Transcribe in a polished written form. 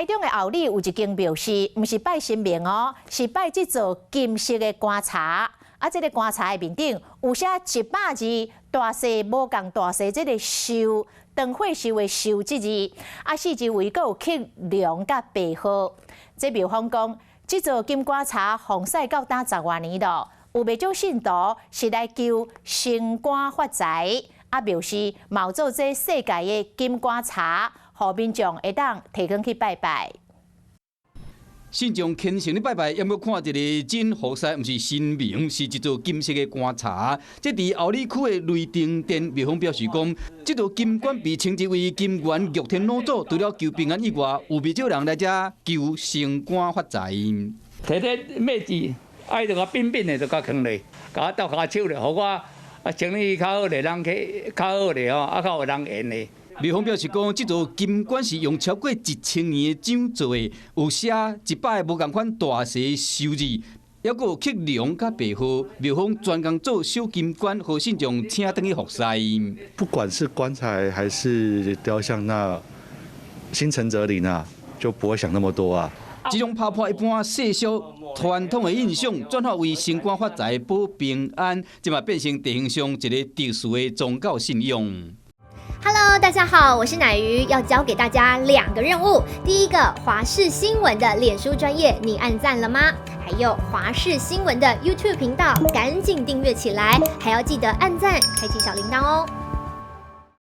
中的后里有一間廟是，毋是拜神明哦，是拜這座金色的棺材。啊，這个棺材的面頂有寫100字大細無仝大細，這个壽長歲壽的壽這字。啊，四周圍閣有刻龍佮白鶴。這廟方講，這座金棺材奉祀到今十外年咯，有袂少信徒是來求升官發財。啊，廟司嘛有做這世界的金棺材，予民眾會當提扛去拜拜。信眾虔誠咧拜拜，猶閣看一个真服侍，毋是神明，是一座金色的棺材。這佇后里區的雷霆殿廟方表示講，這座金棺被稱之為金元玉天老祖，除了求平安以外，有袂少人來遮求升官發財。提咧糞字，愛就共扁扁的就共囥咧，共我鬥跤手咧，予我啊生意較好咧，人去較好咧吼，啊較有人緣咧。廟方表示講，這座金棺是用超過1000年的樟做的，有寫100個無仝款大細壽字，猶閣有刻龍佮白鶴。廟方專工做小金棺，予信眾請轉去服侍。不管是棺材還是雕像，那心誠則靈啊，就不會想那麼多啊。這種拋破一般世俗傳統的印象，轉化為升官發財、保平安，這嘛變成地方上一个特殊的宗教信仰。 Hello，大家好，我是奶魚，要交給大家兩個任務。第一個，華視新聞的臉書專頁，你按讚了嗎？還有華視新聞的 YouTube 頻道，趕緊訂閱起來，還要記得按讚，開啟小鈴鐺哦。